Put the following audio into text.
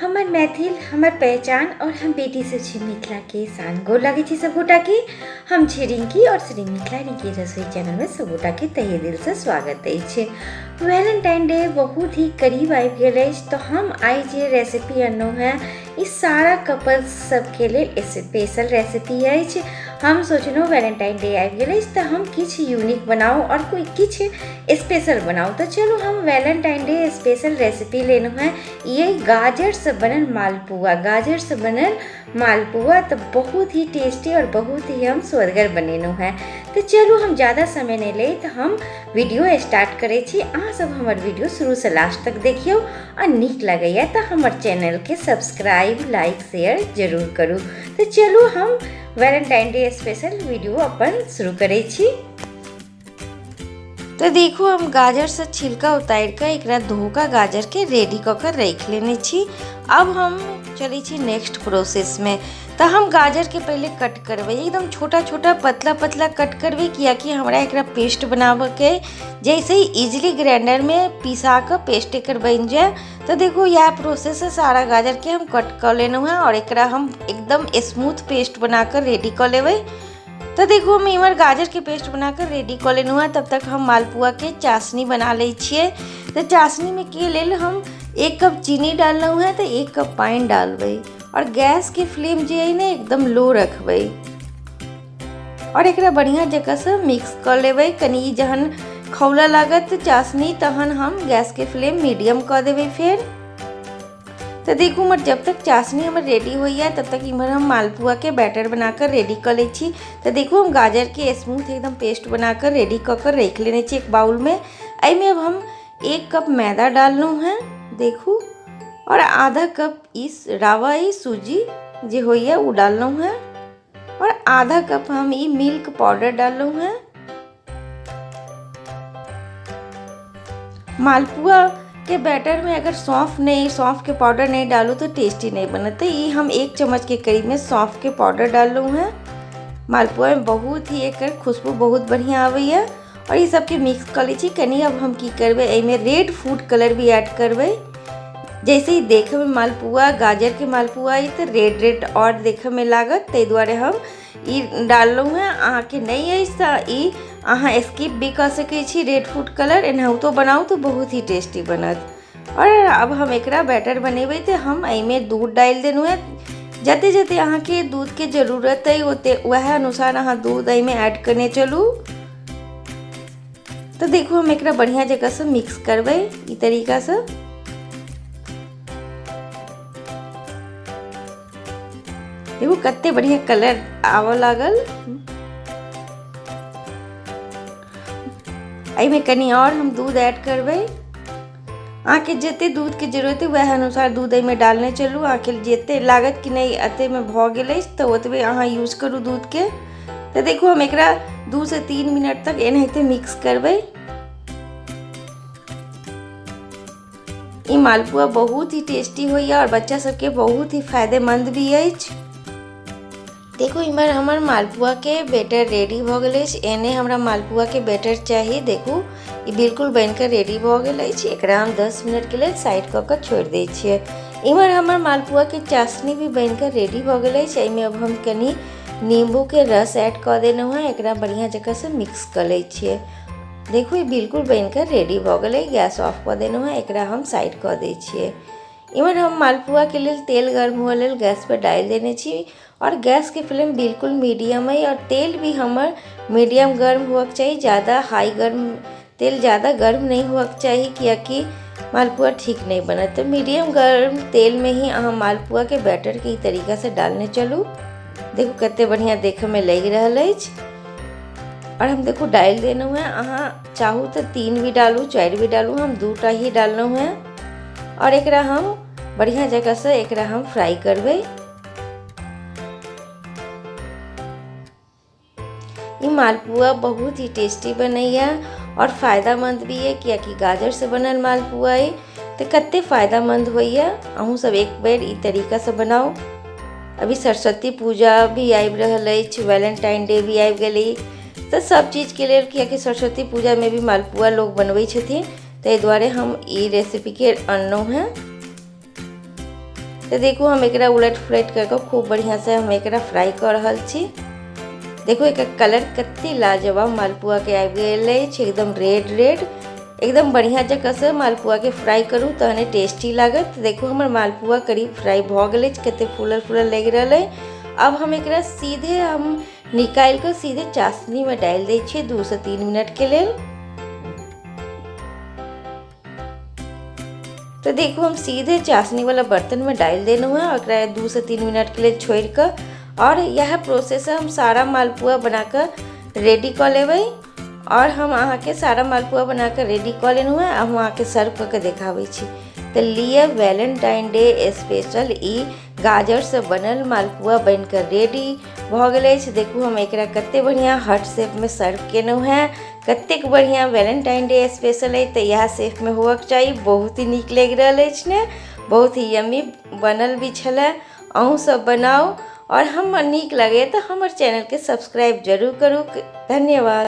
हमर मैथिल हमर पहचान और हम बेटी सब छी मिथिला के शान। गोर लागै छी सब गोटा के। हम छी रिंकी और श्री मिथिला रिंकी रसोई चैनल में सब गोटा के तहे दिल से स्वागत अछि। वैलेंटाइन डे बहुत ही करीब आबि गेल अछि, तो हम आइ जे रेसिपी अनलहुँ हेँ ई सारा कपल्स सबके लेल स्पेशल रेसिपी अछि। हम सोचलहुँ वैलेंटाइन डे आबि गेल अछि तऽ हम किछु यूनिक बनाउ आओर कोइ किछु स्पेशल बनाउ, तऽ चलू हम वैलेंटाइन डे स्पेशल रेसिपी लेलहुँ हेँ। ये गाजरसँ बनल मालपुआ, गाजरसँ बनल मालपुआ तऽ बहुत ही टेस्टी आओर बहुत ही हम स्वदगर बनेलहुँ हेँ। तऽ चलू हम ज़्यादा समय नहि लैत हम वीडियो स्टार्ट करै छी। अहाँ सब हमर वीडियो शुरूसँ लास्ट तक देखियौ आ नीक लगैए तऽ हमर चैनलके सब्सक्राइब लाइक शेयर जरूर करू। तऽ चलू हम वैलेंटाइन डे स्पेशल वीडियो अपन शुरू करै छी। तऽ देखू हम गाजरसँ छिलका उतारि कऽ एकरा धो कऽ गाजरके रेडी कऽ कऽ राखि लेने छी। अब हम चलै छी नेक्स्ट प्रोसेसमे। तऽ हम गाजरके पहिले कट करबै, एकदम छोटा छोटा पतला पतला कट करबै, कियाकि हमरा एकरा पेस्ट बनाबऽके जैसे ही इजीली ग्राइंडरमे पिसा कऽ पेस्ट एकर बनि जाय। तऽ देखू इएह प्रोसेस सारा गाजरके हम कट कऽ लेलहुँ हेँ और एकरा हम एकदम स्मूथ पेस्ट बना कऽ रेडी कऽ लेबै। तऽ देखू हम इम्हर गाजरके पेस्ट बना कऽ रेडी कऽ लेलहुँ हेँ। तब तक हम मालपुआके चाशनी बना लै छियै। तऽ चाशनीमे के लेल हम 1 कप चीनी डाललहुँ हेँ तऽ 1 कप पानि डालबै और गैसके फ्लेम जे अइ ने एकदम लो रखबै और एकरा बढ़िआँ जकाँसँ मिक्स कऽ लेबै। कनि ई जहन खौलऽ लागत चाशनी तहन हम गैसके फ्लेम मीडियम कऽ देबै फेर। तऽ देखू हमर जब तक चाशनी हमर रेडी होइए तब तक इम्हर हम मालपुआके बैटर बनाकऽ रेडी कऽ लै छी। तऽ देखू हम गाजरके स्मूथ एकदम पेस्ट बनाकऽ रेडी कऽ कऽ राखि लेने छी एक बाउलमे। एहिमे अब हम 1 कप मैदा डाललहुँ हेँ देखू, और आधा कप ई रवा ई सूजी जे होइए ओ डाललहुँ हेँ और आधा कप हम ई मिल्क पाउडर डाललहुँ हेँ। मालपुआ के बैटर में अगर सौंफ नहीं, सौंफ के पाउडर नहीं डालू तो टेस्टी नहीं बनत। ई हम 1 चम्मच के करीब में सौंफ के पाउडर डाललहुँ हेँ। मालपुआ में बहुत ही एकर खुशबू बहुत बढ़िया आबैए और ई सबके मिक्स कऽ लै छी कनी। अब हम की करबै, एहिमे रेड फूड कलर भी ऐड करबै। जैसे ही देखैमे मालपुआ गाजरके मालपुआ अइ तऽ रेड रेड आओर देखैमे लागत, ताहि दुआरे हम ई डाललहुँ हेँ। अहाँके नहि अछि तऽ ई अहाँ स्किप भी कऽ सकै छी रेड फूड कलर, एनाहितो बनाउ तऽ बहुत ही टेस्टी बनत। और अब हम एकरा बैटर बनेबै तऽ हम एहिमे दूध डालि देलहुँ हेँ। जते जते अहाँके दूधके जरूरत अइ ओते वएह अनुसार अहाँ दूध एहिमे ऐड करने चलू। तऽ देखू हम एकरा बढ़िआँ जकाँसँ मिक्स करबै ई तरीकासँ। देखू कते बढ़िआँ कलर आबऽ लागल। एहिमे कनि आओर हम दूध ऐड करबै। अहाँके जते दूधके जरूरत अइ वएह अनुसार दूध एहिमे डालने चलू। अहाँके जते लागत कि नहि एतेमे भऽ गेल अछि तऽ ओतबे अहाँ यूज करू दूधके। तऽ देखू हम एकरा 2 से 3 मिनट तक एनाहिते मिक्स करबै। ई मालपुआ बहुत ही टेस्टी होइए और बच्चा सबके बहुत ही फायदेमंद भी अछि। देखू इम्हर हमर मालपुआके बैटर रेडी भऽ गेल अछि। एने हमरा मालपुआके बैटर चाही। देखू ई बिल्कुल बनिकऽ रेडी भऽ गेल अछि। एकरा हम 10 मिनटके लेल साइड कऽ कऽ छोड़ि दै छियै। इम्हर हमर मालपुआके चाशनी भी बनिकऽ रेडी भऽ गेल अछि। एहिमे अब हम कनि नींबूके रस ऐड कऽ देलहुँ हेँ। एकरा बढ़िआँ जकाँसँ मिक्स कऽ लै छियै। देखू ई बिल्कुल बनिकऽ रेडी भऽ गेलै। गैस ऑफ कऽ देलहुँ हेँ। एकरा हम साइड कऽ दै छियै। इम्हर हम मालपुआके लेल तेल गर्म हुअ लेल गैसपर डालि देने छी और गैसके फ्लेम बिल्कुल मीडियम अइ और तेल भी हमर मीडियम गर्म हुअके चाही। ज़्यादा हाई गर्म तेल ज़्यादा गर्म नहि हुअके चाही कियाकि मालपुआ ठीक नहि बनत। तऽ मीडियम गर्म तेलमे ही अहाँ मालपुआके बैटरके ई तरीकासँ डालने चलू। देखू कते बढ़िआँ देखैमे लागि रहल अछि। और हम देखू डालि देलहुँ हेँ। अहाँ चाहू तऽ 3 भी डालू 4 भी डालू, हम 2टा ही डाललहुँ हेँ। और एकरा हम बढ़िआँ जकाँसँ एकरा हम फ्राई करबै। ई मालपुआ बहुत ही टेस्टी बनैया और फायदामंद भी है कियाकि गाजर से बनल मालपुआ है तो कते फायदामंद होइया। अहूँ सब एक बेर ई तरीकासँ बनाउ। अभी सरस्वती पूजा भी आबि रहल अछि, वैलेंटाइन डे भी आबि गेलै, तऽ सब चीजके लेल कियाकि सरस्वती पूजामे भी मालपुआ लोग बनबै छथिन, ताहि दुआरे हम ई रेसिपीके अनलहुँ हेँ। तऽ देखू हम एकरा उलटि पुलटि कऽ कऽ खूब बढ़िआँसँ हम एकरा फ्राइ कऽ रहल छी। देखू एकर कलर कते लाजवाब मालपुआके आबि गेल अछि, एकदम रेड रेड, एकदम बढ़िआँ जकाँसँ मालपुआके फ्राइ करू तहने टेस्टी लागत। देखू हमर मालपुआ करीब फ्राइ भऽ गेल अछि, कते फूलल फूलल लागि रहल अइ। अब हम एकरा सीधे हम निकालि कऽ सीधे चाशनीमे डालि दै छियै 2 से 3 मिनटके लेल। तऽ देखू हम सीधे चाशनीवला बर्तनमे डालि देलहुँ हँ, ओकरा 2 से 3 मिनटके लेल छोड़ि कऽ। आओर इएह प्रोसेस हम सारा मालपुआ बनाकऽ रेडी कऽ लेबै। आओर हम अहाँके सारा मालपुआ बनाकऽ रेडी कऽ लेलहुँ हँ, हम अहाँके सर्व कऽ कऽ देखाबै छी। तऽ लिअ वैलेंटाइन डे स्पेशल ई गाजरसँ बनल मालपुआ बनिकऽ रेडी भऽ गेल अछि। देखू हम एकरा कते बढ़िआँ हर्ट शेपमे सर्व केलहुँ हँ, कतेक बढ़िआँ वैलेंटाइन डे स्पेशल अइ तऽ इएह शेपमे होबक चाही। बहुत ही नीक लागि रहल अछि ने, बहुत ही यम्मी बनल भी छलै। अहूँ सब बनाउ और हमर नीक लगैए तऽ हमर चैनलके सब्सक्राइब जरूर करू। धन्यवाद।